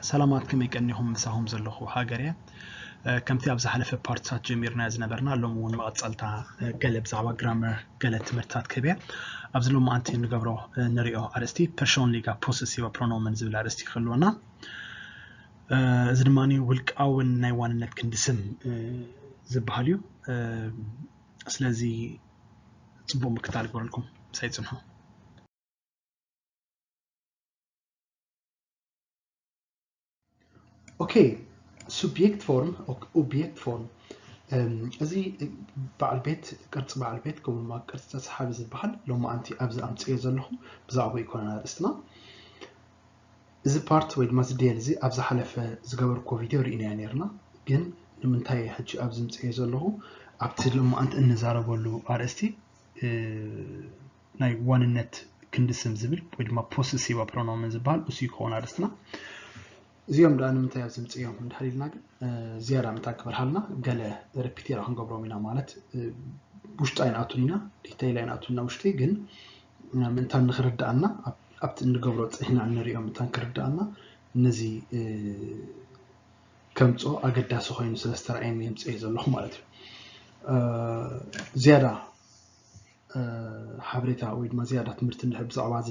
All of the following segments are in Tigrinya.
ሰላማት፣ ከመይ ቀኒኹም? ምሳኹም ዘለኹ ሃገር እየ። እ፣ ከምቲ ኣብ ዝሓለፈ ፓርትታት ጀሚርናዮ ዝነበርና፣ ሎሚ እውን መቐጸልታ፣ እ፣ ገለ ብዛዕባ ግራመር ገለ ትምህርትታት ክህብ እየ። ኣብዚ ሎማዓንቲ ንገብሮ፣ እ፣ ንሪኦ ኣርእስቲ ፐርሾንሊጋ ፖሰሲቫ ፕሮኖመን ዝብል ኣርእስቲ ክህልወና። እ፣ እዚ ድማ ውልቃውን ናይ ዋንነት ክንዲ ስም፣ እ፣ ዝበሃል እዩ። እ፣ ስለዚ ጽቡቕ ምክትታል ይግበረልኩም። ምሳይ ጽንሑ። ኦኬ፣ ሱብየክት ፎርም፣ ኦብየክት ፎርም። እም፣ እዚ በዓል ቤት፣ ቅርጺ በዓል ቤት ከምኡ ድማ ቅርጺ ተሰሓቢ ዝበሃል ሎማዓንቲ ኣብዚ ኣምጽኤ ዘለኹ፣ ብዛዕባኡ ኣይኮነን ኣርእስትና። እዚ ፓርት ወይ ድማ እዚ ዴል እዚ ኣብ ዝሓለፈ ዝገበርኩዎ ቪድዮ ርኢናዮ ነይርና፣ ግን ንምንታይ ሕጂ ኣብዚ ምጽኤ ዘለኹ፣ ኣብቲ ሎማዓንቲ እንዛረበሉ ኣርእስቲ፣ እ፣ ናይ ዋንነት ክንዲ ስም ዝብል ወይ ድማ ፖሰሲቫ ፕሮኖመን ዝበሃል እሱ ክኸውን ኣርእስትና። እዚኦም ደኣ ንምንታይ ኣብዚ ምጽእዮም እንድሕር ኢልና ግን፣ እ፣ ዝያዳ ምእንታን ክበርሃልና ገለ ሪፒት ጌራ ክንገብሮም ኢና። ማለት፣ እ፣ ውሽጢ ኣይንኣቱን ኢና፣ ዲተይል ኣይንኣቱን ኢና ውሽጢ፣ ግን፣ እ፣ ምእንታን ንኽርድኣና ኣብ-፣ ኣብቲ እንገብሮ ጽኒሕና እንሪኦ ምእንታን ክርድኣና ነዚ፣ እ፣ ከምጽኦ ኣገዳሲ ኮይኑ ስለ ዝተረኣየኒ የምጽኤ ዘለኹ ማለት እዩ። እ፣ ዝያዳ እ፣ ሓበሬታ ወይ ድማ ዝያዳ ትምህርቲ እንድሕር ብዛዕባ እዚ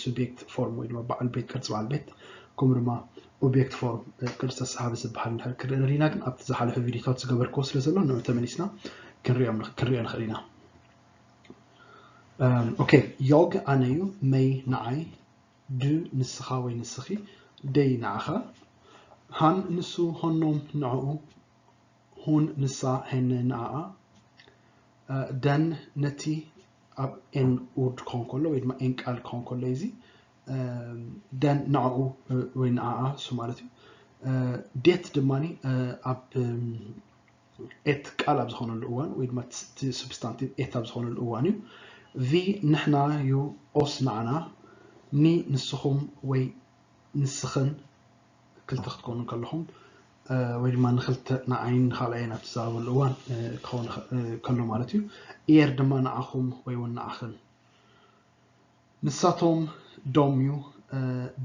ሱብየክት ፎርም ወይ ድማ በዓል ቤት፣ ቅርጺ በዓል ቤት፣ ከምኡ ድማ ኦብየክት ፎርም፣ እ፣ ቅርጺ ተሰሓቢ ዝበሃል እንድሕር ክርኢ ደሊና ግን ኣብቲ ዝሓለፈ ቪድዮታት ዝገበርክዎ ስለ ዘሎ ንዑ ተመሊስና ክንሪኦም ንኽ-፣ ክንሪኦ ንኽእል ኢና። እም፣ ኦኬ፣ ዮግ ኣነ እዩ፣ መይ ንዓይ፣ ዱ ንስኻ ወይ ንስኺ፣ ደይ ንዓኻ፣ ሃን ንሱ፣ ሆኖም ንዕኡ፣ ሁን ንሳ፣ ሄነ ንዓኣ፣ እ፣ ደን ነቲ ኣብ ኤን ኡድ ክኸውን ከሎ ወይ ድማ ኤን ቃል ክኸውን ከሎ እዚ፣ እ፣ ደን ንዕኡ፣ እ፣ ወይ ንዓኣ እሱ ማለት እዩ። እ፣ ዴት ድማ፣ እ፣ ኣብ፣ እም፣ ኤት ቃል ኣብ ዝኾነሉ እዋን ወይ ድማ እቲ ሱብስታንቲቭ ኤት ኣብ ዝኾነሉ እዋን እዩ። ቪ ንሕና እዩ፣ ኦስ ንዓና፣ ኒ ንስኹም ወይ ንስኽን ክልተ ክትኮኑ ከለኹም፣ እ፣ ወይ ድማ ንኽልተ ንዓይን ንኻልኣይን ኣብ ትዛረበሉ እዋን፣ እ፣ ክኸውን ይኸ-፣ እ፣ ከሎ ማለት እዩ። ኢየር ድማ ንዓኹም ወይ እውን ንዓኽን። ንሳቶም ዶም እዩ፣ እ፣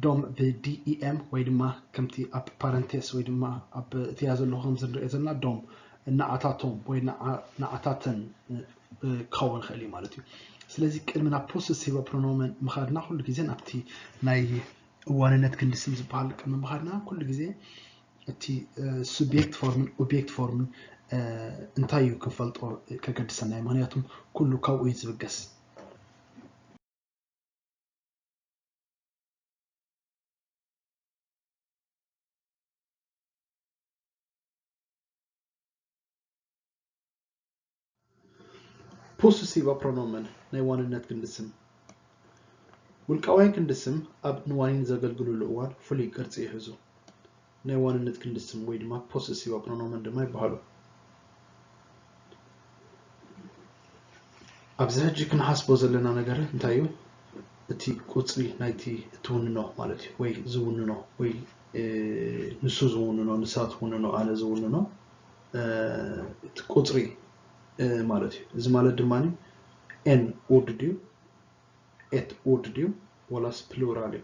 ዶም ብዲ ኢ ኤም ወይ ድማ ከምቲ ኣብ ፓረንቴስ ወይ ድማ ኣብ እቲያ ዘለኹ ከምዚ ንሪኦ ዘለና ዶም ንዓታቶም ወይ ንዓ-፣ ንዓታተን፣ እ፣ እ፣ ክኸውን ይኽእል እዩ ማለት እዩ። ስለዚ ቅድሚ ናብ ፖሰሲቭ ፕሮኖመን ምኻድና ኩሉ ግዜ ናብቲ ናይ እዋንነት ክንዲ ስም ዝበሃል ቅድሚ ምኻድና ኩሉ ግዜ እቲ፣ እ፣ ሱብየክት ፎርምን ኦብየክት ፎርምን፣ እ፣ እንታይ እዩ ክንፈልጦ ከገድሰና እዩ። ምኽንያቱም ኩሉ ካብኡ እዩ ዝብገስ። ፖሰሲቫ ፕሮኖመን ናይ ዋንነት ክንዲ ስም። ውልቃውያን ክንዲ ስም ኣብ ንዋኒን ዘገልግሉሉ እዋን ፍሉይ ቅርጺ ይሕዙ። ናይ ዋንነት ክንዲ ስም ወይ ድማ ፖሰሲቫ ፕሮኖመን ድማ ይበሃሉ። ኣብዚ ሕጂ ክንሓስቦ ዘለና ነገር እንታይ እዩ? እቲ ቁጽሪ ናይቲ እትውንኖ ማለት እዩ፣ ወይ ዝውንኖ፣ ወይ፣ እ፣ ንሱ ዝውንኖ፣ ንሳ ትውንኖ፣ ኣነ ዝውንኖ፣ እ፣ እቲ ቁጽሪ፣ እ፣ ማለት እዩ። እዚ ማለት ድማ ኤን ኡድ ድዩ፣ ኤት ኡድ ድዩ፣ ወላስ ፕሉራል እዩ?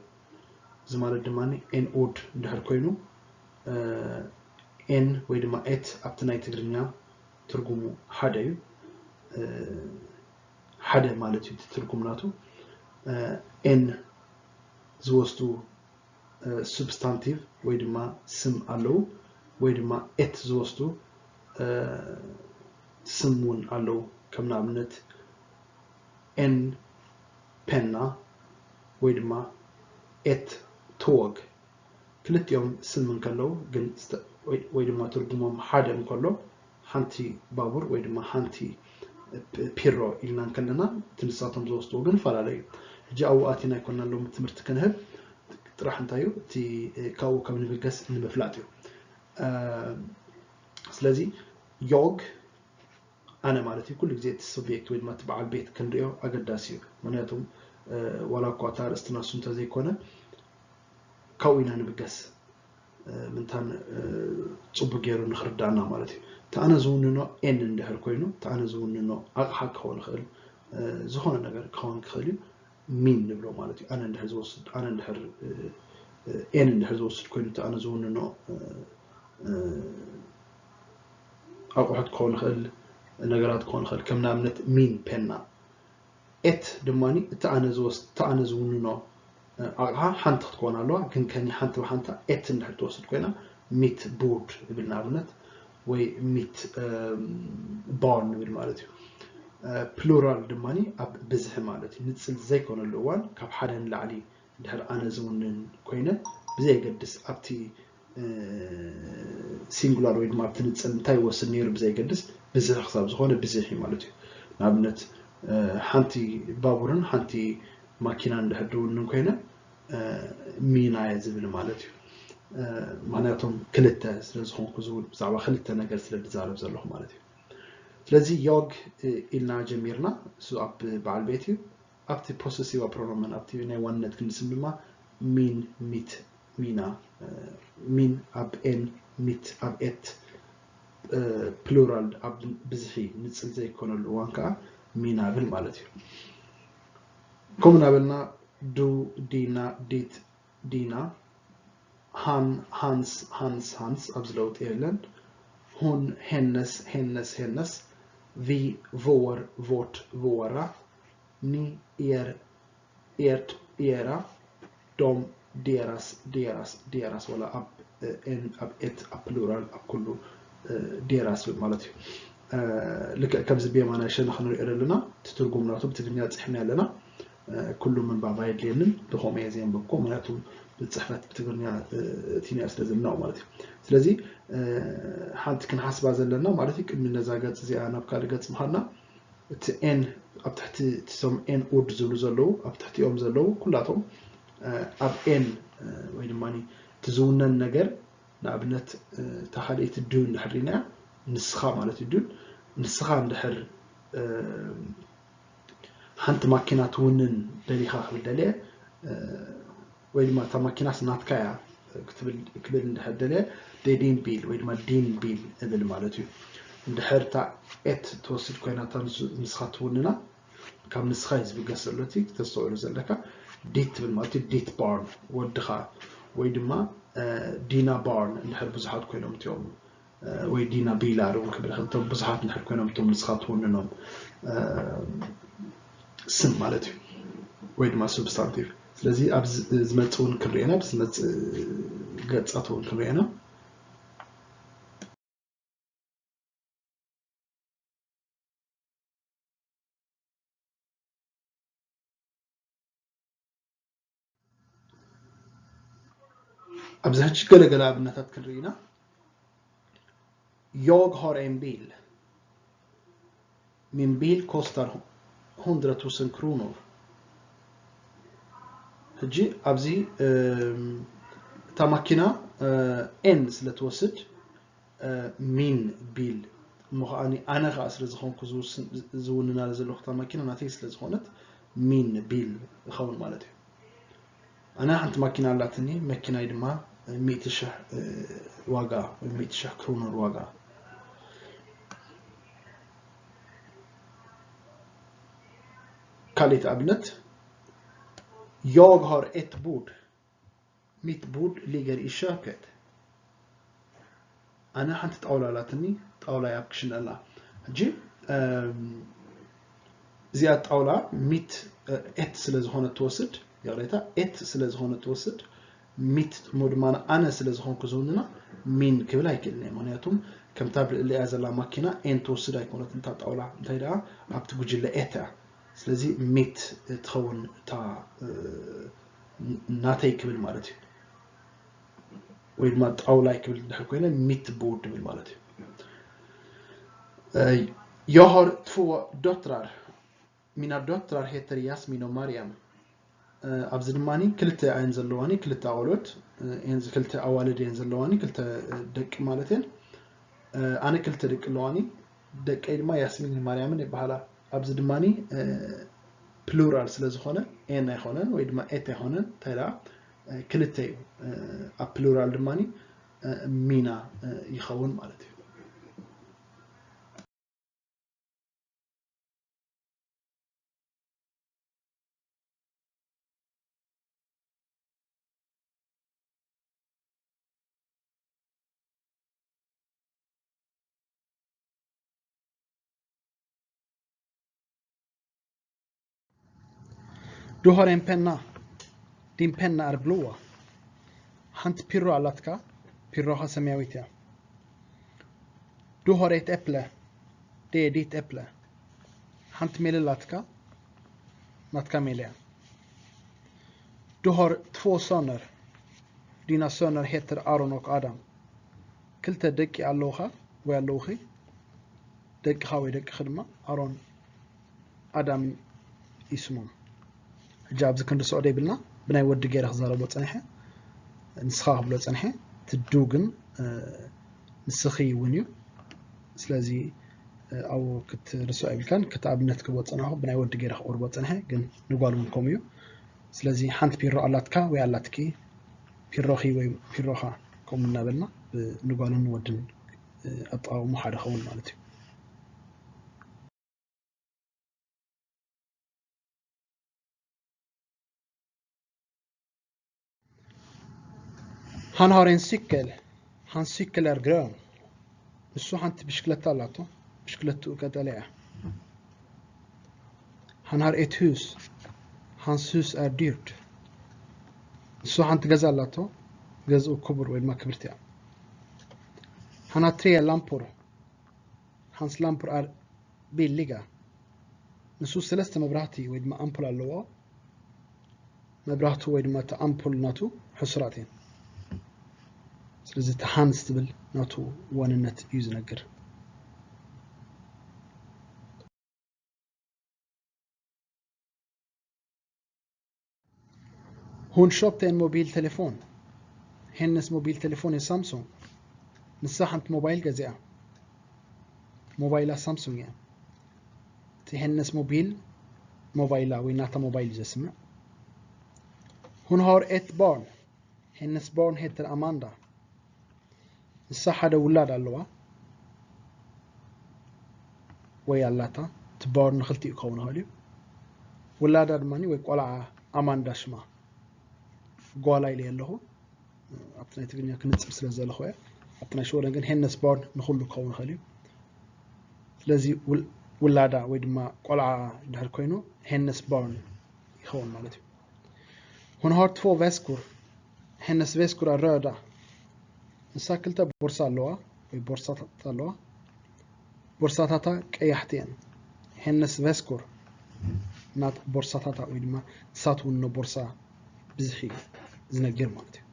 እዚ ማለት ድማ ኤን ኡድ እንድሕር ኮይኑ፣ እ፣ ኤን ወይ ድማ ኤት ኣብቲ ናይ ትግርኛ ትርጉሙ ሓደ እዩ። እ፣ ሓደ ማለት እዩ እቲ ትርጉም ናቱ። እ፣ ኤን ዝወስዱ፣ እ፣ ሱብስታንቲቭ ወይ ድማ ስም ኣለዉ፣ ወይ ድማ ኤት ዝወስዱ፣ እ፣ ስም እውን ኣለዉ። ከም ንኣብነት ኤን ፔና ወይ ድማ ኤት ቶወግ። ክልቲኦም ስም እንከለዉ ግን ዝተ-፣ ወይ፣ ወይ ድማ ትርጉሞም ሓደ እንከሎ፣ ሓንቲ ባቡር ወይ ድማ ሓንቲ ፒ-፣ ፒሮ ኢልና እንከለና፣ እቲ ንሳቶም ዝወስድዎ ግን ይፈላለ እዩ። ሕጂ ኣብኡ ኣቲና ኣይኮንና ሎሚ ትምህርቲ ክንህብ፣ ጥራሕ እንታይ እዩ እቲ፣ እ፣ ካብኡ ከም ንብገስ ንምፍላጥ እዩ። እ፣ ስለዚ ዮግ ኣነ ማለት እዩ፣ ኩሉ ግዜ እቲ ሱብየክት ወይ ድማ እቲ በዓል ቤት ክንሪኦ ኣገዳሲ እዩ። ምኽንያቱም፣ እ፣ ዋላ እኳ እቲ ኣርእስትና እሱ እንተዘይኮነ፣ ካብኡ ኢና ንብገስ፣ እ፣ ምንታን፣ እ፣ ጽቡቅ ገይሩ ንኽርዳእና ማለት እዩ። እቲ ኣነ ዝውንኖ ኤን እንድሕር ኮይኑ፣ እቲ ኣነ ዝውንኖ ኣቕሓ ክኸውን ይኽእል፣ እ፣ ዝኾነ ነገር ክኸውን ክኽእል እዩ። ሚን ንብሎ ማለት እዩ። ኣነ እንድሕር ዝወስድ፣ ኣነ እንድሕር፣ እ፣ ኤን እንድሕር ዝወስድ ኮይኑ፣ እቲ ኣነ ዝውንኖ ኣቑሑት ክኸውን ይኽእል፣ ነገራት ክኸውን ይኽእል። ከም ንኣብነት ሚን ፔና፣ ኤት ድማ እቲ ኣነ ዝወስ እቲ ኣነ ዝውንኖ ኣቕሓ ሓንቲ ክትኮን ኣለዋ። ግን ከኒ ሓንቲ ብሓንታ ኤት እንድሕር ትወስድ ኮይና፣ ሚት ቦርድ ይብል ንኣብነት፣ ወይ ሚት ባር ንብል ማለት እዩ። ፕሉራል ድማ ኣብ ብዝሒ ማለት እዩ። ንፅል ዘይኮነሉ እዋን፣ ካብ ሓደ ንላዕሊ ድሕር ኣነ ዝውንን ኮይነ፣ ብዘየገድስ ኣብቲ ሲንጉላር ወይ ድማ ኣብቲ ንፅል እንታይ ይወስድ ነይሩ ብዘየገድስ፣ ብዝሒ ክሳብ ዝኾነ ብዝሒ ማለት እዩ። ንኣብነት ሓንቲ ባቡርን ሓንቲ ማኪናን እንድሕር ድውንን ኮይነ፣ ሚና እየ ዝብል ማለት እዩ። ምክንያቱም ክልተ ስለ ዝኾንኩ፣ ብዛዕባ ክልተ ነገር ስለ ዝዛረብ ዘለኹ ማለት እዩ። ስለዚ ዮግ ኢልና ጀሚርና፣ እሱ ኣብ በዓል ቤት እዩ። ኣብቲ ፖሰሲቫ ፕሮኖመን፣ ኣብቲ ናይ ዋንነት ክንዲ ስም ድማ ሚን ሚት፣ ሚና። ሚን ኣብ ኤን፣ ሚት ኣብ ኤት፣ ፕሉራል ኣብ ብዝሒ ንፅል ዘይኮነሉ እዋን ከዓ ሚና ብል ማለት እዩ። ከምኡ እናበልና ዱ፣ ዲና፣ ዲት፣ ዲና፣ ሃን፣ ሃንስ፣ ሃንስ፣ ሃንስ ኣብዚ ለውጢ የለን። ሁን፣ ሄነስ፣ ሄነስ፣ ሄነስ፣ ቪ፣ ቮወር፣ ቮት፣ ቮወራ፣ ኒ፣ ኢየር፣ ኢየርት፣ ኢየራ፣ ዶም፣ ዲየራስ፣ ዲየራስ፣ ዲየራስ፣ ወላ ኣብ ኤን፣ ኣብ ኤት፣ ኣብ ፕሉራል፣ ኣብ ኩሉ ዲየራስ ማለት እዩ። ልክዕ ከምዚ ብየማናይ ሸነኽ ንሪኦ ዘለና፣ እቲ ትርጉም ናቱ ብትግርኛ ጽሒፍና ኣለና። ኩሉ ምንባብ ኣየድልየንን፣ ብኸምኡ እየ ዘየንበብኩ፣ ምክንያቱ ብጽሕፈት ብትግርኛ እቲና ስለ ዘለና ማለት እዩ። ስለዚ ሓንቲ ክንሓስባ ዘለና ማለት እዩ፣ ቅድሚ ነዛ ገጽ እዚኣ ናብ ካልእ ገጽ ምኻድና፣ እቲ ኤን ኣብ ትሕቲ፣ እቶም ኤን ኡድ ዝብሉ ዘለዉ፣ ኣብ ትሕቲኦም ዘለዉ ኩላቶም ኣብ ኤን ወይ ድማ እቲ ዝውነን ነገር፣ ንኣብነት እታ ካልኣይቲ ዱ እንድሕር ሪእናያ፣ ንስኻ ማለት እዩ። ዱን ንስኻ እንድሕር ሓንቲ ማኪና ትውንን ደሊኻ ክብል ደልየ፣ ወይ ድማ እታ ማኪናስ ናትካ እያ ክብል እንድሕር ደልየ፣ ዴዲን ቢል ወይ ድማ ዲን ቢል እብል ማለት እዩ። እንድሕር እታ ኤት ትወስድ ኮይና፣ እታ ንስኻ ትውንና፣ ካብ ንስኻ እዩ ዝብገስ ዘሎ፣ እቲ ክተስተውዕሉ ዘለካ። ዲት ትብል ማለት እዩ፣ ዲት ባርን ወድኻ፣ ወይ ድማ ዲና ባርን እንድሕር ብዙሓት ኮይኖም እቲኦም፣ ወይ ዲና ቢላር እውን ክብል ይኽእል። እቶም ብዙሓት እንድሕር ኮይኖም፣ እቶም ንስኻ ትውንኖም ስም ማለት እዩ፣ ወይ ድማ ሱብስታንቲቭ። ስለዚ ኣብ ዝመፅእ እውን ክንሪኤና፣ ኣብዚ ዝመፅእ ገፃት እውን ክንሪኤና። ኣብዚ ሕጂ ገለገለ ኣብነታት ክንርኢ ኢና። Jag har en bil. Min bil kostar hundra tusen kronor. ሕጂ ኣብዚ እታ ማኪና ኤን ስለ ትወስድ፣ ሚን ቢል፣ እሞ ከዓኒ ኣነ ከኣ ስለ ዝኾንኩ ዝውንና ዘለኹ እታ ማኪና ናተይ ስለ ዝኾነት፣ ሚን ቢል ይኸውን ማለት እዩ። ኣነ ሓንቲ ማኪና ኣላትኒ፣ መኪናይ ድማ ሚእቲ ሽሕ ዋጋ ወይ ሚእቲ ሽሕ ክሩኖር ዋጋ። ካልኣይቲ ኣብነት፣ Jag har ett bord. Mitt bord ligger i köket. ኣነ ሓንቲ ጣውላ ኣላትኒ፣ ጣውላ ኣብ ክሽነ ኣላ። ሕጂ እዚኣ ጣውላ ሚት ኤት ስለ ዝኾነት ትወስድ፣ ይቕሬታ፣ ኤት ስለ ዝኾነት ትወስድ፣ ሚት እሞ ድማ ኣነ ስለ ዝኾንኩ ዝውንና ሚን ክብል ኣይክእልን እየ። ምክንያቱም ከምታ ኣብ ልዕሊኣ ዘላ ማኪና ኤን ትወስድ ኣይኮነትን እታ ጣውላ፣ እንታይ ደኣ ኣብቲ ጉጅለ ኤት እያ። ስለዚ ሚት ትኸውን እታ ናተይ ክብል ማለት እዩ። ወይ ድማ ጣውላይ ክብል እንድሕር ኮይነ ሚት ቦርድ ይብል ማለት እዩ። Jag har två döttrar. Mina döttrar heter Jasmin och Mariam. ኣብዚ ድማ ክልተ ኣየን ዘለዋኒ፣ ክልተ ኣቆልዑት፣ ክልተ ኣዋልድ እየን ዘለዋኒ፣ ክልተ ደቂ ማለት እየን። ኣነ ክልተ ደቂ ኣለዋኒ። ደቀይ ድማ ያስሚን ማርያምን ይበሃላ። ኣብዚ ድማ ፕሉራል ስለ ዝኾነ ኤን ኣይኮነን ወይ ድማ ኤት ኣይኮነን፣ እንታይ ደኣ ክልተ እዩ። ኣብ ፕሉራል ድማ ሚና ይኸውን ማለት እዩ። Du har en penna. Din penna är blå. ሓንቲ ፒሮ ኣላትካ፣ ፒሮኻ ሰማያዊት እያ። Du har ett äpple. Det är ditt äpple. ሓንቲ ሜለ ኣላትካ፣ ናትካ ሜለ እያ። Du har två söner. Dina söner heter Aron och Adam. ክልተ ደቂ ኣለውኻ ወይ ኣለውኺ። ደቅኻ ወይ ደቅኺ ድማ ኣሮን ኣዳምን ይስሞም። ሕጂ ኣብዚ ክንርስዖ ዘይብልና፣ ብናይ ወዲ ገይረ ክዛረቦ ጸኒሐ፣ ንስኻ ክብሎ ጸኒሐ። ትዱ ግን፣ እ፣ ንስኺ እውን እዩ። ስለዚ፣ እ፣ ኣብኡ ክትርስዖ የብልካን። ክተኣብነት ክህቦ ጸናኹ፣ ብናይ ወዲ ገይረ ክቕርቦ ጸኒሐ፣ ግን ንጓል እውን ከምኡ እዩ። ስለዚ ሓንቲ ፒሮ ኣላትካ ወይ ኣላትኪ፣ ፒሮኺ ወይ ፒሮኻ ከምኡ እናበልና፣ ብ-፣ ንጓልን ንወድን፣ እ፣ ኣጠቓቕሙ ሓደ ኸውን ማለት እዩ። Han har en cykel. Hans cykel är grön. ንሱ ሓንቲ ብሽክለታ ኣላቶ። ብሽክለትኡ ቀጠልያ እያ። Han har ett hus. Hans hus är dyrt. ንሱ ሓንቲ ገዛ ኣላቶ። ገዝኡ ክቡር ወይ ድማ ክብርቲ እያ። Han har tre lampor. Hans lampor är billiga. ንሱ ሰለስተ መብራህቲ ወይ ድማ ኣምፖል ኣለዎ። መብራህቱ ወይ ድማ እቲ ኣምፖል ናቱ ሕሱራት እየን። ስለዚ እቲ ሃንስ ትብል ናቱ ዋንነት እዩ ዝነግር። Hon köpte en mobiltelefon. Hennes mobiltelefon är Samsung. ንሳ ሓንቲ ሞባይል ገዚኣ። ሞባይላ ሳምሱንግ እያ። እቲ ሄነስ ሞቢል ሞባይላ ወይ ናታ ሞባይል እዩ ዘስምዕ። Hon har ett barn. Hennes barn heter Amanda. ንሳ ሓደ ውላድ ኣለዋ ወይ ኣላታ። እቲ ባወር ንክልቲኡ ክኸውን ይኽእል እዩ። ውላዳ ድማ ወይ ቆልዓ ኣማንዳ ሽማ። ጓላ ኢለ ኣለኹ። ኣብቲ ናይ ትግርኛ ክንጽብ ስለ ዘለኹ እየ። ኣብቲ ናይ ሽወደን ግን ሄነስ ባወር ንኹሉ ክኸውን ይኽእል እዩ። ስለዚ ውል-፣ ውላዳ ወይ ድማ ቆልዓ እንድሕር ኮይኑ ሄነስ ባወር ይኸውን ማለት እዩ። Hon har två väskor. Hennes väskor är röda. ንሳ ክልተ ቦርሳ ኣለዋ ወይ ቦርሳታት ኣለዋ። ቦርሳታታ ቀያሕቲ እየን። Hennes väskor ናት ቦርሳታታ ወይ ድማ ንሳትውኖ ቦርሳ ብዝሒ ዝነግር ማለት እዩ።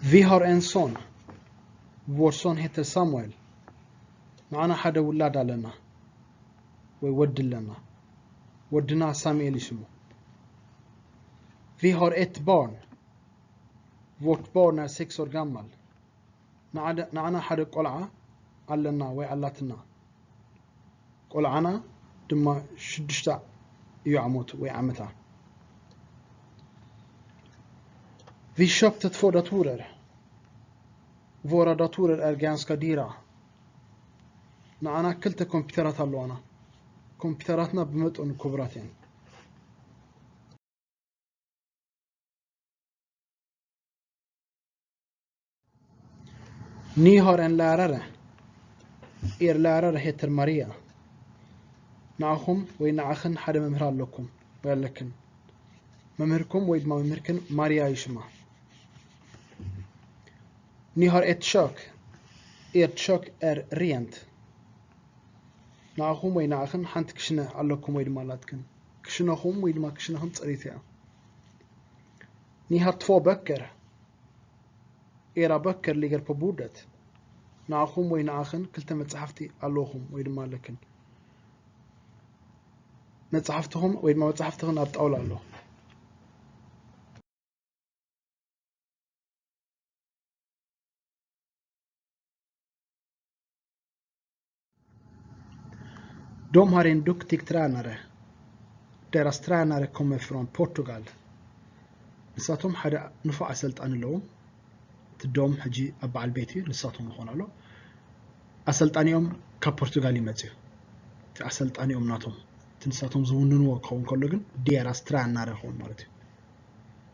Vi har en son. Vår son heter Samuel. ንዓና ሓደ ውላድ ኣለና ወይ ወዲ ኣለና። ወድና ሳሙኤል ይስሙ። Vi har ett barn. Vårt barn är sex år gammal. ንዓደ-፣ ንዓና ሓደ ቆልዓ ኣለና ወይ ኣላትና። ቆልዓና ድማ ሽዱሽተ እዩ ዓመቱ ወይ ዓመታ። Vi köpte två datorer. Våra datorer är ganska dyra. ንዓና ክልተ ኮምፒውተራት ኣለዋና። ኮምፒውተራትና ብመጠኑ ክቡራት እየን። Ni har en lärare. Er lärare heter Maria. ንዓኹም ወይ ንዓኽን ሓደ መምህር ኣለኩም ወይ ኣለክን። መምህርኩም ወይ ድማ መምህርክን ማርያ ይሽማ። Ni har ett kök. Ert kök är rent. ንዓኹም ወይ ንዓኽን ሓንቲ ክሽነ ኣለኩም ወይ ድማ ኣላትክን። ክሽነኹም ወይ ድማ ክሽነኽን ጽርይቲ እያ። Ni har två böcker. Era böcker ligger på bordet. ንዓኹም ወይ ንዓኽን ክልተ መጻሕፍቲ ኣለኹም ወይ ድማ ኣለክን። መጻሕፍትኹም ወይ ድማ መጻሕፍትኽን ኣብ ጣውላ ኣሎ። De har en duktig tränare. Deras tränare kommer från Portugal. ንሳቶም ሓደ ንፉዕ ኣሰልጣኒ ኣለዎም። እቲ ዶም ሕጂ ኣብ በዓል ቤት እዩ፣ ንሳቶም ይኾኑ ኣሎ። ኣሰልጣኒኦም ካብ ፖርቱጋል ይመጽእ እዩ። እቲ ኣሰልጣኒኦም ናቶም፣ እቲ ንሳቶም ዝውንንዎ ክኸውን ከሎ ግን ዲያራስ ትራናረ ይኸውን ማለት እዩ።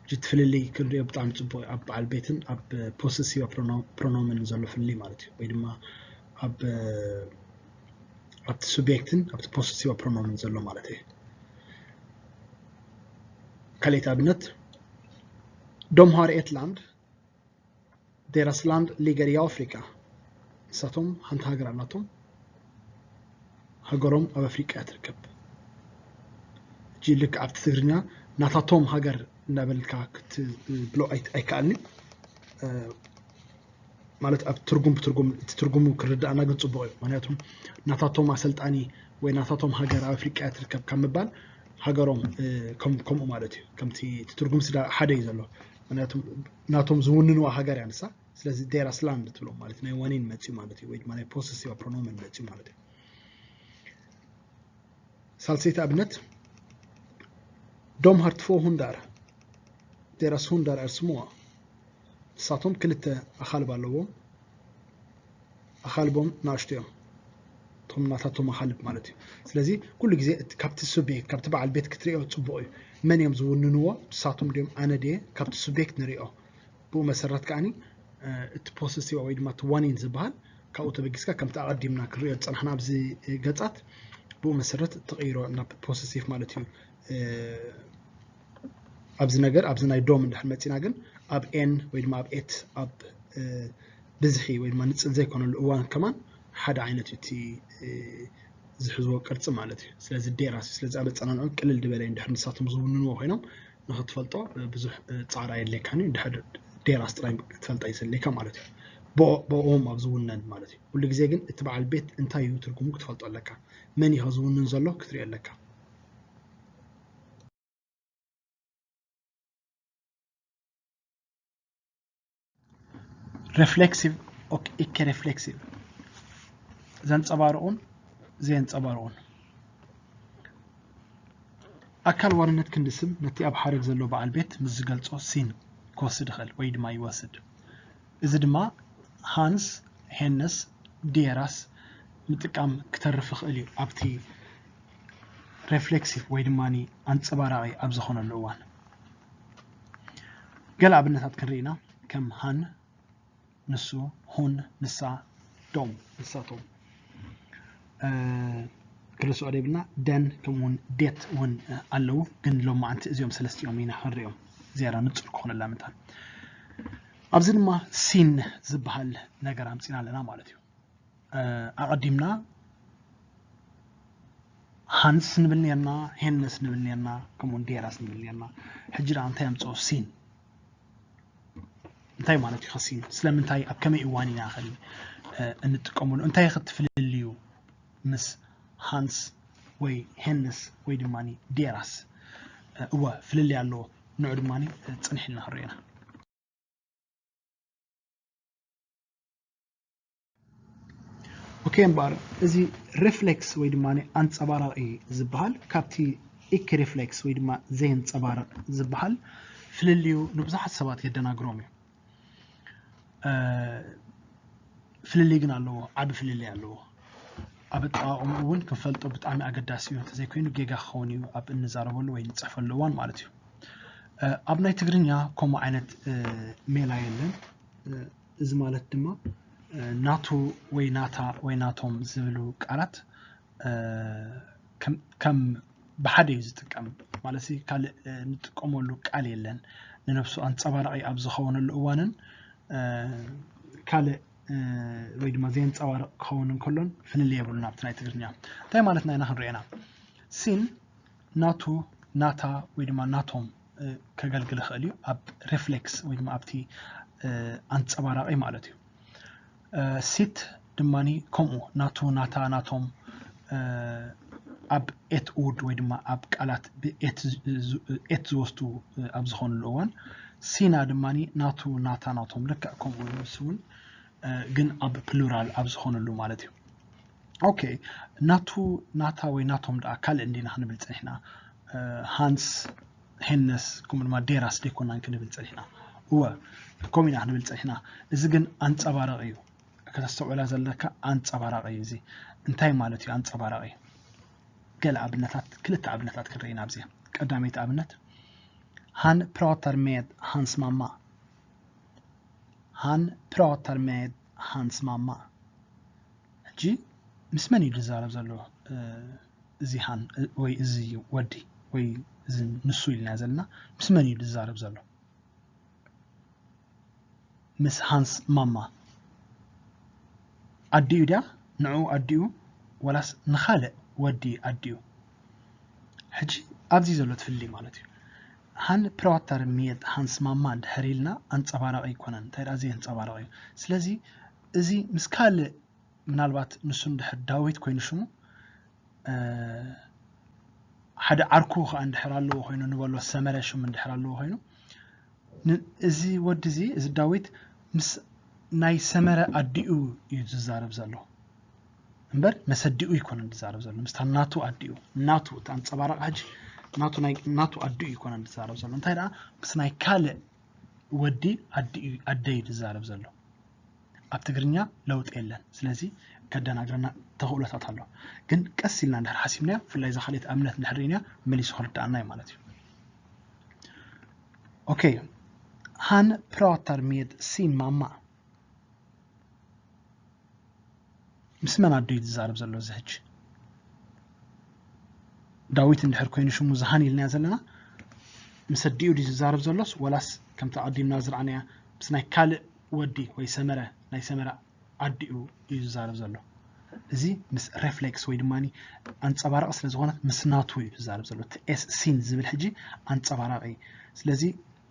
ሕጂ እቲ ፍልልይ ክንሪኦ ብጣዕሚ ጽቡቕ እዩ። ኣብ በዓል ቤትን ኣብ ፖሰሲቫ ፕሮኖ-፣ ፕሮኖምን ዘሎ ፍልልይ ማለት እዩ። ወይ ድማ ኣብ፣ እ፣ ኣብቲ ሱብየክትን ኣብቲ ፖሰሲቭ ፕሮኖምን ዘሎ ማለት እዩ። ካልኣይቲ ኣብነት፣ De har et land, deras land ligger i Afrika። ንሳቶም ሓንቲ ሃገር ኣላቶም፣ ሃገሮም ኣብ ኣፍሪቃ እያ ትርከብ። ሕጂ ልክዕ ኣብቲ ትግርኛ ናታቶም ሃገር እናበልካ ክትብሎ ኣይት- ኣይከኣልኒ። እ፣ ማለት ኣብ ትርጉም ብትርጉም እቲ ትርጉሙ ክርዳእና ግን ጽቡቕ እዩ። ምክንያቱም ናታቶም ኣሰልጣኒ ወይ ናታቶም ሃገር ኣብ ኣፍሪቃ እያ ትርከብ ካብ ምባል ሃገሮም እ፣ ከም- ከምኡ ማለት እዩ። ከምቲ እቲ ትርጉም ስዳ ሓደ እዩ ዘሎ። ምክንያቱም ናቶም ዝውንንዋ ሃገር እያ ንሳ። ስለዚ deras land ትብሎ ማለት ናይ ዋኒን መጽዩ ማለት እዩ፣ ወይ ድማ ናይ ፖሰሲቭ ፕሮኖመን መጽዩ ማለት እዩ። ሳልሰይቲ ኣብነት፣ De har två hundar, deras hundar är små። ንሳቶም ክልተ ኣኻልብ ኣለዎም፣ ኣኻልቦም ንኣሽቱ እዮም፣ እቶም ናታቶም ኣኻልብ ማለት እዩ። ስለዚ ኩሉ ግዜ እቲ- ካብቲ ሱቤክት ካብቲ በዓል ቤት ክትሪኦ ጽቡቕ እዩ። መን እዮም ዝውንንዎ? ንሳቶም ድዮም ኣነ ድየ? ካብቲ ሱቤክት ንሪኦ። ብኡ መሰረት ከዓኒ እ፣ እቲ ፖሰሲቭ ወይ ድማ እቲ ዋኒን ዝበሃል ካብኡ ተበጊስካ ከምቲ ኣቐዲምና ክንሪኦ ዝጸናሕና ኣብዚ ገጻት ብኡ መሰረት ተቐይሮ ናብ ፖሰሲቭ ማለት እዩ። እ፣ ኣብዚ ነገር ኣብዚ ናይ ዶም እንድሕር መጺና ግን ኣብ ኤን ወይ ድማ ኣብ ኤት ኣብ እ፣ ብዝሒ ወይ ድማ ንጽል ዘይኮነሉ እዋን ከማን ሓደ ዓይነት እዩ እቲ እ፣ ዝሕዝዎ ቅርጺ ማለት እዩ። ስለዚ deras እዩ። ስለዚ ኣብ ኣጸናንዑ ቅልል ዝበለ እዩ። እንድሕር ንሳቶም ዝውንንዎ ኮይኖም ንኽትፈልጦ ብዙሕ ፃዕሪ ኣየድልየካን እዩ። እንድሕር deras ጥራይ ክትፈልጣ እዩ ዘድልየካ ማለት እዩ። ብኦ- ብኦም ኣብ ዝውነን ማለት እዩ። ኩሉ ግዜ ግን እቲ በዓል ቤት እንታይ እዩ ትርጉሙ ክትፈልጦ ኣለካ። መን እዩ ዝውንን ዘሎ ክትሪኦ ኣለካ። Reflexive och icke-reflexive፣ ዘንጸባርቑን ዘየንጸባርቑን። ኣካል ዋንነት ክንዲ ስም ነቲ ኣብ ሓረግ ዘሎ በዓል ቤት ምስ ዝገልጾ ሲን ክወስድ ይኽእል ወይ ድማ ይወስድ። እዚ ድማ Hans፣ Hennes፣ deras ምጥቃም ክተርፍ ይኽእል እዩ፣ ኣብቲ reflexive ወይ ድማ ኣንጸባራቒ ኣብ ዝኾነሉ እዋን። ገለ ኣብነታት ክንርኢ ኢና፣ ከም han፣ ንሱ፣ hon፣ ንሳ፣ de፣ ንሳቶም። እ፣ ክርስዑ ደብና den ከምኡውን det እውን ኣለዉ፣ ግን ሎማዓንቲ እዚኦም ሰለስቲኦም ኢና ክንሪኦም ዝያዳ ንጹር ክኾነላ መታን። ኣብዚ ድማ ሲን ዝበሃል ነገር ኣምጺና ኣለና ማለት እዩ። እ፣ ኣቐዲምና Hans ንብል ኔርና፣ Hennes ንብል ኔርና፣ ከምኡውን deras ንብል ኔርና። ሕጂ ደኣ እንታይ ኣምጽኦ? ሲን። እንታይ ማለት እዩ ከ ሲን? ስለምንታይ ኣብ ከመይ እዋን ኢና ከ እ፣ እንጥቀመሉ? እንታይ ከ እቲ ፍልልዩ ምስ Hans ወይ Hennes ወይ ድማ deras? እ፣ እወ ፍልልይ ኣለዎ። ንዑ ድማ እ፣ ጽንሕ ኢልና ክንሪኦ ኢና። ኦኬ እምበኣር እዚ reflex ወይ ድማ ኣንጸባራቒ ዝበሃል ካብቲ icke-reflex ወይ ድማ ዘየንጸባርቕ ዝበሃል ፍልልዩ ንብዙሓት ሰባት የደናግሮም እዩ። እ፣ ፍልልይ ግን ኣለዎ፣ ዓቢ ፍልልይ ኣለዎ። ኣብ ኣጠቓቕምኡ እውን ክንፈልጦ ብጣዕሚ ኣገዳሲ እዩ፣ እንተዘይኮይኑ ጌጋ ክኸውን እዩ ኣብ እንዛረበሉ ወይ እንጽሕፈሉ እዋን ማለት እዩ። እ፣ ኣብ ናይ ትግርኛ ከምኡ ዓይነት እ፣ ሜላ የለን። እ፣ እዚ ማለት ድማ እ፣ ናቱ ወይ ናታ ወይ ናቶም ዝብሉ ቃላት እ፣ ከም ከም ብሓደ እዩ ዝጥቀም። ማለት ሲ ካልእ እ፣ እንጥቀመሉ ቃል የለን። ንነብሱ ኣንጸባራቒ ኣብ ዝኾነሉ እዋንን እ፣ ካልእ እ፣ ወይ ድማ ዘየንጸባርቕ ክኸውን እንከሎን ፍልልይ የብሉን ኣብቲ ናይ ትግርኛ። እንታይ ማለትና ኢና ክንሪኦ ኢና? ሲን ናቱ፣ ናታ ወይ ድማ ናቶም እ፣ ከገልግል ይኽእል እዩ ኣብ reflex ወይ ድማ ኣብቲ እ፣ ኣንጸባራቒ ማለት እዩ። እ፣ sitt ድማ ከምኡ ናቱ፣ ናታ፣ ናቶም እ፣ ኣብ et-ord ወይ ድማ ኣብ ቃላት ብ et ዝ- ዝ- et ዝወስዱ እ፣ ኣብ ዝኾኑሉ እዋን፣ sina ድማ ናቱ፣ ናታ፣ ናቶም ልክዕ ከምኡ እዩ። ንሱ እውን እ፣ ግን ኣብ ፕሉራል ኣብ ዝኾነሉ ማለት እዩ። ኦኬ፣ ናቱ፣ ናታ ወይ ናቶም ደኣ ካልእ እንዲና ክንብል ጸኒሕና። እ፣ Hans፣ Hennes ከምኡ ድማ deras ደይኮናን ክንብል ጸኒሕና። እወ፣ ከምኡ ኢና ክንብል ጸኒሕና። እዚ ግን ኣንጸባራቒ እዩ። ከተስተውዕላ ዘለካ ኣንጸባራቒ እዩ እዚ። እንታይ ማለት እዩ ኣንጸባራቒ? ገለ ኣብነታት፣ ክልተ ኣብነታት ክንርኢ ኢና ኣብዚ። ቀዳመይቲ ኣብነት፣ Han pratar med hans mamma። Han pratar med hans mamma። ሕጂ ምስ መን እዩ ዝዛረብ ዘሎ? እዚ ሃን ወይ እዚ ወዲ ወይ እዚ ንሱ ኢልና ዘለና ምስ መን እዩ ዝዛረብ ዘሎ? ምስ ሃንስ ማማ ኣዲኡ ድያ? ንዕኡ ኣዲኡ ወላስ ንኻልእ ወዲ ኣዲኡ? ሕጂ ኣብዚ ዘሎ ትፍሊ ማለት እዩ። ሃን ፕራዋታር ሚየት ሃንስ ማማ እንድሕር ኢልና ኣንፀባራቂ ኣይኮነን። እንታይ ደኣ ዘየንፀባረቂ እዩ። ስለዚ እዚ ምስ ካልእ ምናልባት ንሱ እንድሕር ዳዊት ኮይኑ ሽሙ ሓደ ዓርኩ ከዓ እንድሕር ኣለዎ ኮይኑ ንበሎ ሰመረ ሽሙ እንድሕር ኣለዎ ኮይኑ እዚ ወዲ እዚ እዚ ዳዊት ምስ ናይ ሰመረ ኣዲኡ እዩ ዝዛረብ ዘሎ እምበር መሰዲኡ ይኮነ ዝዛረብ ዘሎ ምስታ ናቱ ኣዲኡ ናቱ ተንፀባረቕ ሕጂ ናቱ ኣዲኡ ይኮነ ዝዛረብ ዘሎ እንታይ ደኣ ምስ ናይ ካልእ ወዲ ኣዲኡ ኣደዩ ዝዛረብ ዘሎ ኣብ ትግርኛ ለውጢ የለን። ስለዚ ከደናግረና ተኽእሎታት ኣሎ። ግን ቀስ ኢልና እንድሕር ሓሲብናዮ ብፍላይ እዛ ካልኣይቲ ኣብነት እንድሕር ርኢናያ መሊሱ ክርድኣና እዩ ማለት እዩ። ኦኬ፣ ሃን ፕራዋታር ሜድ ሲን ማማ ምስ መን ኣዶ እዩ ዝዛረብ ዘሎ እዚ ሕጂ? ዳዊት እንድሕር ኮይኑ ሽሙ ዝሃን ኢልናዮ ዘለና ምስ ኣዲኡ ድዩ ዝዛረብ ዘሎስ ወላስ ከምቲ ኣቐዲምና ዝረኣናያ ምስ ናይ ካልእ ወዲ ወይ ሰመረ ናይ ሰመረ ኣዲኡ እዩ ዝዛረብ ዘሎ። እዚ ምስ ሬፍሌክስ ወይ ድማ ኣንፀባራቂ ስለ ዝኾነት ምስ ናቱ እዩ ዝዛረብ ዘሎ። እቲ ኤስ ሲን ዝብል ሕጂ ኣንፀባራቂ እዩ። ስለዚ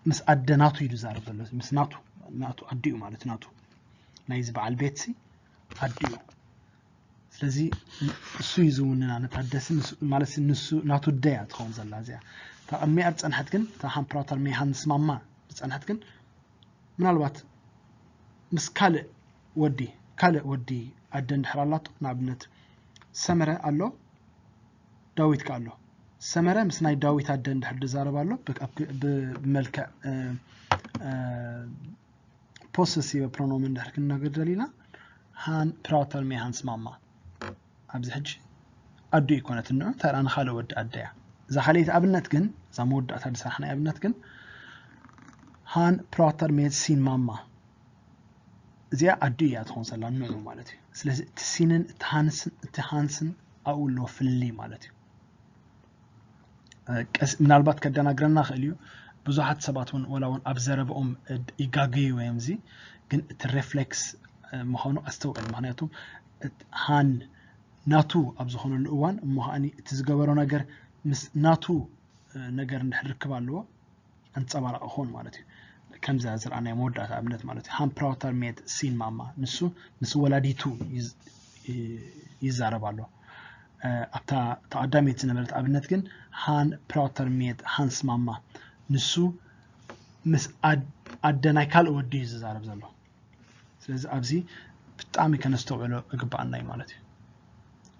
ምስ ኣደ ናቱ እዩ ዝዛረብ ዘሎ። ምስ ናቱ ናቱ ኣዲኡ ማለት ናቱ ናይዚ በዓል ቤትሲ ኣዲኡ። ስለዚ እሱ እዩ ዝውንና ነታ ኣደሲ ማለት ንሱ ናቱ ደያ ትኸውን ዘላ እዚኣ። እታ ቅድሚኣ ዝፀንሐት ግን እታ ሃምፕራውተር ሜሃን ዝስማማ ዝፀንሐት ግን ምናልባት ምስ ካልእ ወዲ ካልእ ወዲ ኣደ እንድሕር ኣላቶ ንኣብነት ሰመረ ኣሎ ዳዊት ከ ኣሎ ሰመረ ምስ ናይ ዳዊት ኣደ እንድሕር ዝዛረብ ኣሎ ብመልክዕ ፖሰሲቭ ፕሮኖም እንድሕር ክንነግር ደሊና ሃን ፕራውተር ሜ ሃንስ ማማ ኣብዚ ሕጂ ኣዱ ይኮነት እንዑ እንታይ ደኣ ንኻልእ ወዲ ኣደያ እዛ ካልኣይቲ ኣብነት ግን እዛ መወዳእታ ዝሰራሕናይ ኣብነት ግን ሃን ፕራውተር ሜ ሲን ማማ እዚኣ ኣዱ እያ ትኸውን ዘላ ንዑ ማለት እዩ ስለዚ እቲ ሲንን እቲ ሃንስን እቲ ሃንስን ኣብኡ ኣለዎ ፍልልይ ማለት እዩ ምናልባት ከደናግረና ክእል እዩ ብዙሓት ሰባት እውን ወላ እውን ኣብ ዘረብኦም ይጋገዩ እዮም እዚ ግን እቲ ሬፍሌክስ ምዃኑ ኣስተውዕል ምክንያቱ ሃን ናቱ ኣብ ዝኾነሉ እዋን እሞ ከዓኒ እቲ ዝገበሮ ነገር ምስ ናቱ ነገር እንድሕር ርክብ ኣለዎ ኣንፀባራቂ ክኾን ማለት እዩ ከምዚ ዝረኣናዮ መወዳእታ ኣብነት ማለት እዩ ሃምፕራውተር ሜት ሲን ማማ ንሱ ምስ ወላዲቱ ይዛረብ ኣሎ ኣብታ ተቐዳሚት ዝነበረት ኣብነት ግን ሃን ፕራውተር ሜት ሃንስ ማማ ንሱ ምስ ኣደ ናይ ካልእ ወዲ እዩ ዝዛረብ ዘሎ ስለዚ ኣብዚ ብጣዕሚ ከነስተውዕሎ እግባኣና እዩ ማለት እዩ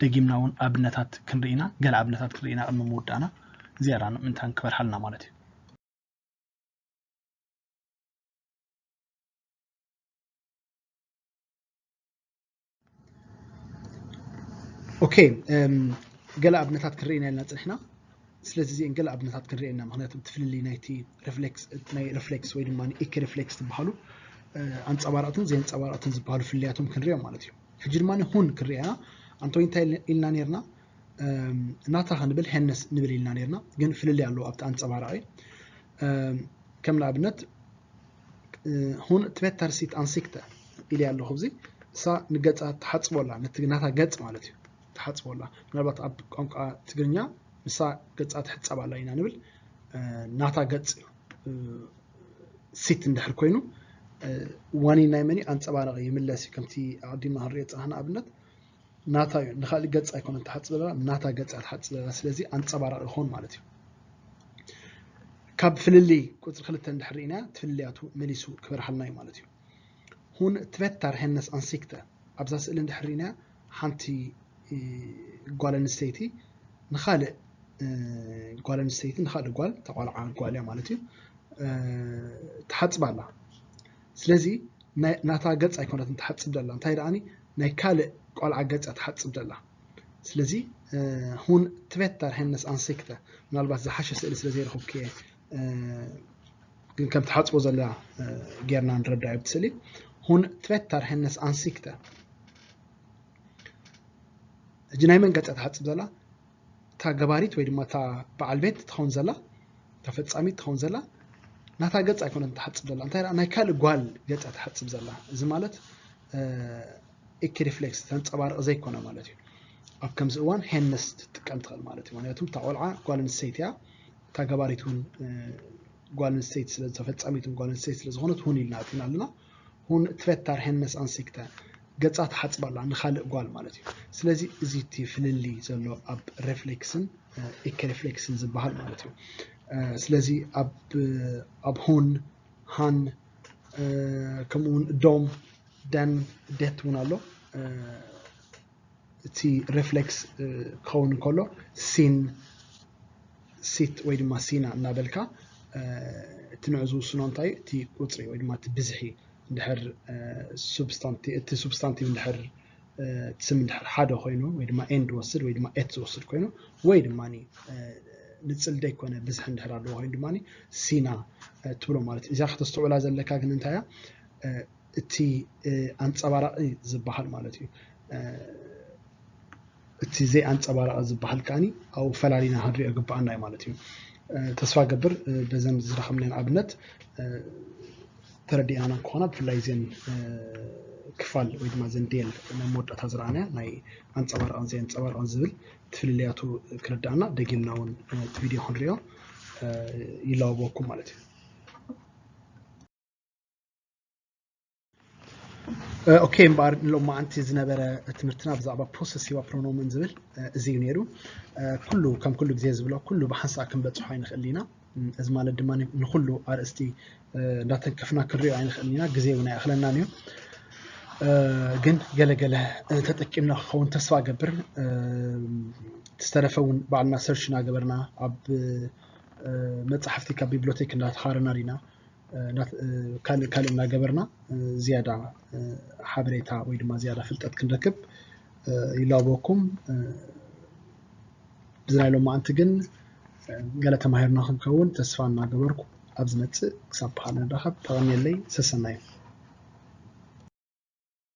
ደጊምና እውን ኣብነታት ክንርኢና ገለ ኣብነታት ክንርኢና ቅድሚ ምውዳእና እዚኣ ምእንታን ክበርሃልና ማለት እዩ ኦኬ ገለ ኣብነታት ክንርኢና ኢልና ፅንሕና ስለዚ እዚአን ገለ ኣብነታት ክንርኢና ምክንያቱ እቲ ፍልልይ ናይቲ ናይ ሬፍሌክስ ወይ ድማ ኢኪ ሬፍሌክስ ዝበሃሉ ኣንፀባረቕትን ዘየንፀባረቕትን ዝበሃሉ ፍልልያቶም ክንሪኦም ማለት እዩ ሕጂ ድማ ሁን ክንሪኣና ኣንቶይ እንታይ ኢልና ነርና ናታ ክንብል ሄነስ ንብል ኢልና ነርና ግን ፍልልይ ኣለዎ ኣብቲ ኣንፀባራቂ ከም ንኣብነት ሁን ትበተር ሲት ኣንሲክተ ኢለ ኣለኹ እዚ እሳ ንገፃ ትሓፅቦላ ነቲ ናታ ገፅ ማለት እዩ ትሓፅቦላ ምናልባት ኣብ ቋንቋ ትግርኛ ንሳ ገፃ ትሕፀብ ኣላ ኢና ንብል ናታ ገፅ እዩ ሲት እንድሕር ኮይኑ ዋኒ ናይ መን ኣንፀባረቂ ይምለስ እዩ ከምቲ ኣቀዲምና ክንሪኦ ዝፀናሕና ኣብነት ናታ እዩ ንካሊእ ገፅ ኣይኮነን ትሓፅብ ዘላ ናታ ገፅ እያ ትሓፅብ ዘላ ስለዚ ኣንፀባራቂ ይኸውን ማለት እዩ ካብ ፍልልይ ቁፅሪ ክልተ እንድሕር ርኢና ፍልልያቱ መሊሱ ክበርሃልና እዩ ማለት እዩ ሁን ትበታር ሄነስ ኣንሲክተ ኣብዛ ስእሊ እንድሕር ርኢና ሓንቲ ጓል ኣንስተይቲ ንካልእ ጓል ኣንስተይቲ ንካልእ ጓል ተቆልዓ ጓል እያ ማለት እዩ ትሓፅብ ኣላ ስለዚ ናታ ገፅ ኣይኮነትን ትሓፅብ ደላ እንታይ ደኣኒ ናይ ካልእ ቆልዓ ገፅ እያ ትሓፅብ ደላ ስለዚ ሁን ትበታር ሄነስ ኣንሲክተ ምናልባት ዝሓሸ ስእሊ ስለ ዘይረኽብኩ ግን ከም ትሓፅቦ ዘላ ጌርና ንረዳ ኣብቲ ስእሊ ሁን ትበታር ሄነስ ኣንሲክተ እጂ ናይ መን ገጻ ትሓጽብ ዘላ? እታ ገባሪት ወይ ድማ እታ በዓል ቤት ትኸውን ዘላ፣ እታ ፈጻሚት ትኸውን ዘላ፣ ናታ ገጽ ኣይኮነን ትሓጽብ ዘላ። እንታይ ደኣ፣ ናይ ካልእ ጓል ገጻ ትሓጽብ ዘላ። እዚ ማለት ኢኪሪፍሌክስ፣ ተንጸባርቕ ዘይኮነ ማለት እዩ። ኣብ ከምዚ እዋን ሄነስ ትጥቀም ትኽእል ማለት እዩ። ምክንያቱም እታ ቆልዓ ጓል ኣንስተይቲ እያ፣ እታ ገባሪት እውን ጓል ኣንስተይቲ ስለ፣ ተፈጻሚት እውን ጓል ኣንስተይቲ ስለ ዝኾነት፣ ሁን ኢልና ኣቲና ኣለና። Hon tvättar hennes ansikte፣ ገጻ ትሓጽብ ኣላ ንኻልእ ጓል ማለት እዩ። ስለዚ እዚ እቲ ፍልልይ ዘሎ ኣብ ሬፍሌክስን ኢኪሪፍሌክስን ዝበሃል ማለት እዩ። ስለዚ ኣብ ኣብ hon፣ han፣ ከምኡ እውን de፣ den፣ det እውን ኣሎ። እቲ ሬፍሌክስ ክኸውን እንከሎ፣ sin፣ sitt ወይ ድማ sina እናበልካ፣ እቲ ንዑ ዝውስኖ እንታይ እዩ? እቲ ቁጽሪ ወይ ድማ እቲ ብዝሒ እንድሕር፣ substantive፣ እቲ substantive እንድሕር፣ እቲ ስም እንድሕር ሓደ ኮይኑ ወይ ድማ en ዝወስድ ወይ ድማ et ዝወስድ ኮይኑ ወይ ድማ ንጽል ዘይኮነ ብዝሒ እንድሕር ኣለዎ ኮይኑ ድማ sina ትብሎ ማለት እዩ። እዚኣ ከተስተውዕላ ዘለካ ግን እንታይ እያ? እቲ ኣንጸባራቒ ዝበሃል ማለት እዩ። እቲ ዘይኣንጸባራቒ ዝበሃል ከኣ ኣብኡ ፈላሊና ክንሪኦ ግብኣና እዩ ማለት እዩ። ተስፋ ገብር በዘን ዝረኸብናየን ኣብነት ተረዲእናና ክኾና፣ ብፍላይ እዘን ክፋል ወይ ድማ እዘን ዴል ናይ መወዳእታ ዝረኣናያ ናይ ኣንጸባራቕን ዘየንጸባርቕን ዝብል ትፍልልያቱ ክርዳእና፣ ደጊምና እውን እቲ ቪድዮ ክንሪኦ ይላወበኩም ማለት እዩ። ኦኬ፣ እምበኣር ንሎማዓንቲ ዝነበረ ትምህርትና ብዛዕባ ፖሰሲቫ ፕሮኖመን ዝብል እዚ እዩ ነይሩ። ኩሉ፣ ከም ኩሉ ግዜ ዝብሎ፣ ኩሉ ብሓንሳእ ክንበጽሖ ኣይንኽእል ኢና። እዚ ማለት ድማ ንኹሉ ኣርእስቲ እንዳተንከፍና ክንሪኦ ኣይንኽእል ኢና፣ ግዜ እውን ኣይኣኽለናን እዩ። ግን ገለገለ ተጠቂምና ክኸውን ተስፋ እገብር። ዝተረፈ እውን ባዕልና ሰርች እናገበርና ኣብ መጻሕፍቲ ካብ ቢብሊዮቴክ እንዳተኻረና ዲና ካልእ ካልእ እናገበርና ዝያዳ ሓበሬታ ወይ ድማ ዝያዳ ፍልጠት ክንረክብ ይላበወኩም። ብዚ ናይ ሎማዓንቲ ግን ገለ ተማሂርና ክንከውን ተስፋ እናገበርኩ፣ ኣብ ዝመጽእ ክሳብ ብኻልእ ንራኸብ። ተቐንየለይ። ሰሰናዩ።